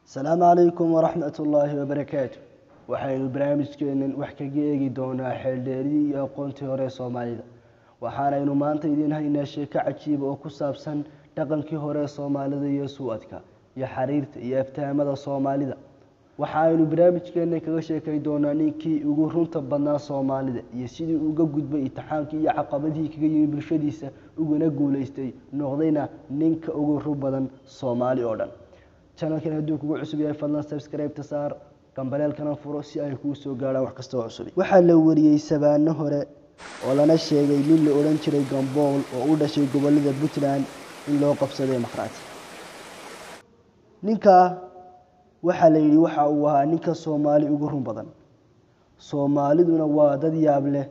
Asalaamu calaykum waraxmat ullaahi wabarakaatu. Waxaynu barnaamijkeenan wax kaga eegi doonaa xeeldheeridii iyo aqoontii hore ee Soomaalida. Waxaanaynu maanta idiin haynaa sheeko cajiiba oo ku saabsan dhaqankii hore ee Soomaalida iyo suwadka iyo xariirta iyo aftahamada Soomaalida. Waxaaynu barnaamijkeena kaga sheekay doonaa ninkii ugu runta badnaa Soomaalida iyo sidii uga gudbay itixaankii iyo caqabadihii kaga yimi bulshadiisa, uguna guulaystay, noqdayna ninka ugu run badan Soomaali oo dhan. Channelkan hadduu kugu cusub yahay, fadlan subscribe-ta saar, gambaleelkana furo si ay kuu soo gaadhaan wax kasta oo cusub. Waxaa la wariyey sabaano hore oo lana sheegay nin la odhan jiray Gambool oo u dhashay gobolada Puntland in loo qabsaday makhraati. Ninkaa waxaa la yidhi waxa uu ahaa ninka Soomaali ugu run badan. Soomaaliduna waa dad yaab leh.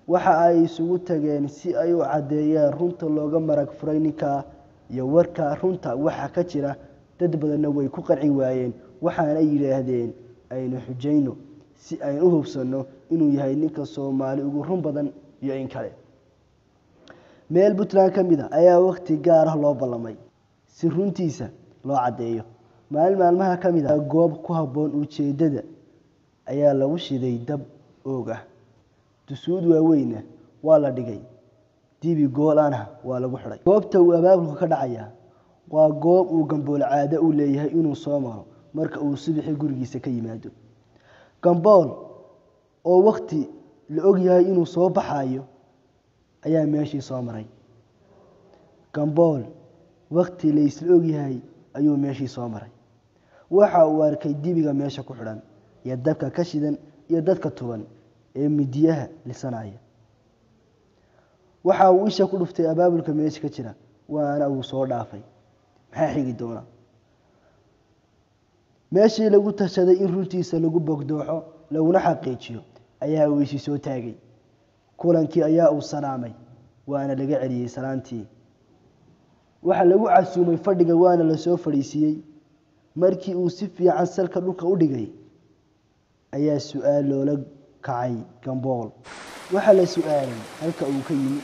Waxa ay isugu tageen si ay u caddeeyaan runta looga marag furay ninkaa iyo warka runta waxa ka jira. Dad badanna way ku qanci waayeen, waxaana yidhaahdeen aynu xujayno si aynu u hubsanno inuu yahay ninka Soomaali ugu run badan iyo in kale. Meel Puntland ka mid a ayaa wakhti gaar ah loo ballamay si runtiisa loo caddeeyo. Maalin maalmaha ka mid a, goob ku habboon ujeeddada ayaa lagu shiday dab oog ah, dusuud waaweyna waa la dhigay, dibi gool-ana waa lagu xidhay. Goobta uu abaabulku ka dhacaya waa goob uu Gambool caado u leeyahay inuu soo maro marka uu subaxii gurigiisa ka yimaado. Gambool oo wakhti la og yahay inuu soo baxayo ayaa meeshii soo maray. Gambool wakhti la isla og yahay ayuu meeshii soo maray. Waxa uu arkay dibiga meesha ku xidhan iyo dabka ka shidan iyo dadka tuban ee midiyaha lisanaya. Waxa uu isha ku dhuftay abaabulka meesha ka jira, waana uu soo dhaafay. Maxaa xigi doona? Meeshii lagu tashaday in runtiisa lagu bogdooxo laguna xaqiijiyo ayaa uu isi soo taagay. Kulankii ayaa uu salaamay, waana laga celiyey salaantii. Waxaa lagu casuumay fadhiga, waana lasoo fadhiisiiyey. Markii uu si fiican salka dhulka u dhigay ayaa su-aal loola kacay Gambool. Waxaa la su-aalay halka uu ka yimi,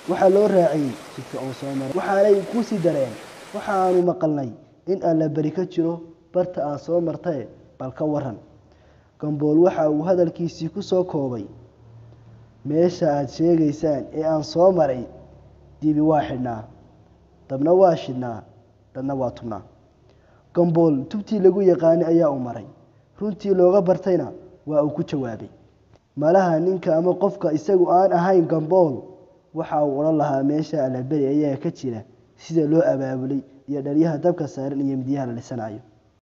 waxaa loo raaciyey jidka uu soo maray, waxaanay ku sii dareen: waxaanu maqalnay in alla beri ka jiro barta aad soo martae, bal ka waran? Gambool waxa uu hadalkiisii ku soo koobay: meesha aad sheegaysaan ee aan soo maray dibi waa xidhnaa, dabna waa shidhnaa, dadna waa tubnaa. Gambool tubtii lagu yaqaanay ayaa u maray, runtii looga bartayna waa uu ku jawaabay. Malaha ninka ama qofka isagu aan ahayn Gambool waxa uu odhan lahaa meesha allaberi ayaa ka jira sida loo abaabulay iyo dhalyaha dabka saaran iyo midiyaha la dhisanayo.